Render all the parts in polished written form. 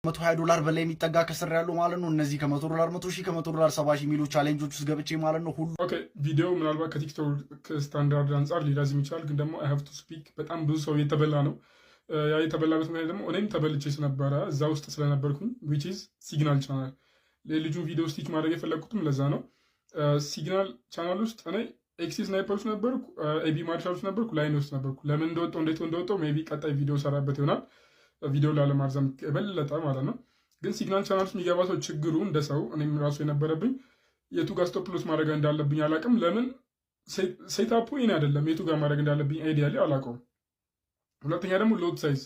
$120 በላይ የሚጠጋ ከስር ያለው ማለት ነው። እነዚህ ከ$100 100,000፣ ከ$100 70,000 የሚሉ challenge ኦች ውስጥ ገብቼ ማለት ነው ሁሉ Okay፣ ቪዲዮ ምናልባት ከቲክቶክ ስታንዳርድ አንጻር ሊረዝም ይችላል፣ ግን ደግሞ I have to speak። በጣም ብዙ ሰው እየተበላ ነው። ያ የተበላበት ምክንያት ደግሞ እኔም ተበልቼ ስለነበረ፣ እዛ ውስጥ ስለነበርኩኝ፣ which is signal channel። የልጁን ቪዲዮ stick ማድረግ የፈለግኩትም ለዛ ነው። Signal channel ውስጥ እኔ XE Sniper ውስጥ ነበርኩ፣ ኤቢ ማርሻል ውስጥ ነበርኩ፣ ላይን ውስጥ ነበርኩ። ለምን እንደወጣው፣ እንዴት እንደወጣው maybe ቀጣይ ቪዲዮ ሰራበት ይሆናል። ቪዲዮ ላለማርዘም የበለጠ ማለት ነው። ግን signal channel ውስጥ የሚገባ ሰው ችግሩ እንደ ሰው እኔም ራሱ የነበረብኝ የቱ ጋር stop loss ማድረግ እንዳለብኝ አላውቅም። ለምን setup ኡ ይሄን አይደለም፣ የቱ ጋር ማድረግ እንዳለብኝ idea ላይ አላውቀውም። ሁለተኛ ደግሞ lot size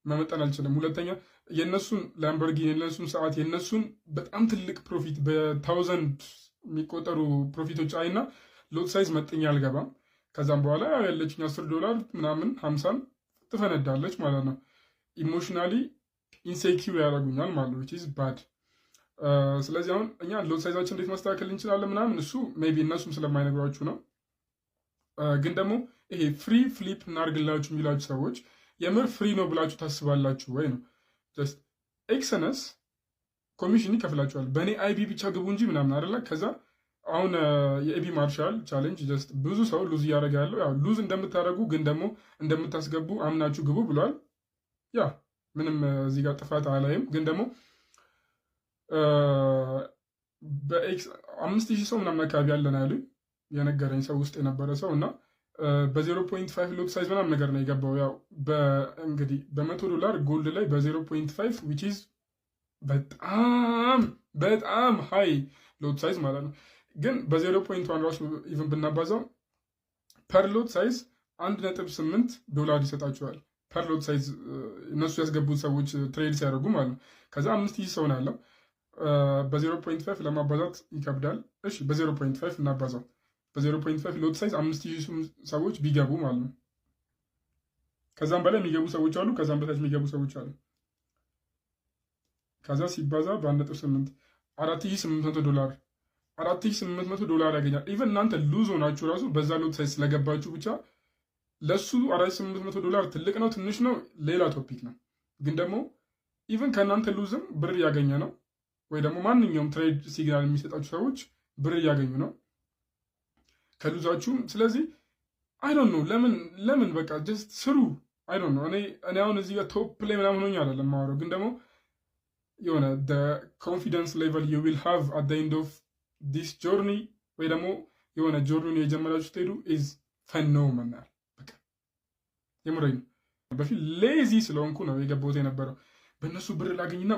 መመጠን አልችልም። ሁለተኛ የእነሱን ላምበርጊኒ፣ የእነሱን ሰዓት፣ የእነሱን በጣም ትልቅ profit፣ በ thousand የሚቆጠሩ profit ኦች አይና lot size መጥኛ አልገባም። ከዛም በኋላ ያው ያለችኝ $10 ምናምን 50ን ትፈነዳለች ማለት ነው። Emotionally insecure ያደርጉኛል ማለት ነው፣ which is bad። ስለዚህ አሁን እኛ lot size ኣችን እንዴት ማስተካከል እንችላለን ምናምን እሱ maybe እነሱም ስለማይነግሯችሁ ነው። ግን ደግሞ ይሄ free flip እናርግላችሁ የሚላችሁ ሰዎች የምር free ነው ብላችሁ ታስባላችሁ ወይ ነው። Just Exness commission ይከፍላችኋል። በእኔ IB ብቻ ግቡ እንጂ ምናምን አይደለ። ከዛ አሁን የኤቢ ማርሻል challenge just ብዙ ሰው lose እያደረገ ያለው ያው lose እንደምታደርጉ ግን ደግሞ እንደምታስገቡ አምናችሁ ግቡ ብሏል። Yeah፣ ምንም እዚህ ጋር ጥፋት አላይም። ግን ደግሞ በኤክስ 5,000 ሰው ምናምን አካባቢ ያለን ያሉኝ የነገረኝ ሰው ውስጥ የነበረ ሰው እና በ 0.5 lot size ምናምን ነገር ነው የገባው። ያው እንግዲህ በ$100 gold ላይ በ 0.5፣ which is በጣም በጣም high lot size ማለት ነው። ግን በ 0.1 ራሱ even ብናባዛው per lot size $1.8 ይሰጣቸዋል። Per lot size እነሱ ያስገቡት ሰዎች trade ሲያደርጉ ማለት ነው። ከዛ 5,000 ሰው ነው ያለው። በ 0.5 ለማባዛት ይከብዳል። እሺ፣ በ 0.5 እናባዛው። በ 0.5 lot size 5,000 ሰዎች ቢገቡ ማለት ነው። ከዛም በላይ የሚገቡ ሰዎች አሉ። ከዛም በታች የሚገቡ ሰዎች አሉ። ከዛ ሲባዛ በ1.8፣ $4,800፣ $4,800 ያገኛል። Even እናንተ lose ሆናችሁ ራሱ በዛ lot size ስለገባችሁ ብቻ ለሱ $4,800 ትልቅ ነው ትንሽ ነው ሌላ topic ነው። ግን ደግሞ even ከእናንተ lose ም ብር እያገኘ ነው፣ ወይ ደግሞ ማንኛውም trade signal የሚሰጣችሁ ሰዎች ብር እያገኙ ነው ከ lose ኣችሁም። ስለዚህ I don't know ለምን በቃ just ስሩ። I don't know፣ እኔ አሁን እዚህ ጋር top ላይ ምናምን ሆኜ አይደለም የማወራው፣ ግን ደግሞ የሆነ confidence level you will have at end of this journey ወይ ደግሞ የሆነ journey ውን የጀመራችሁ ስትሄዱ is phenomenal። በቃ የምሬን ነው። በፊት lazy ስለሆንኩ ነው የገባሁት የነበረው በእነሱ ብር ላገኝና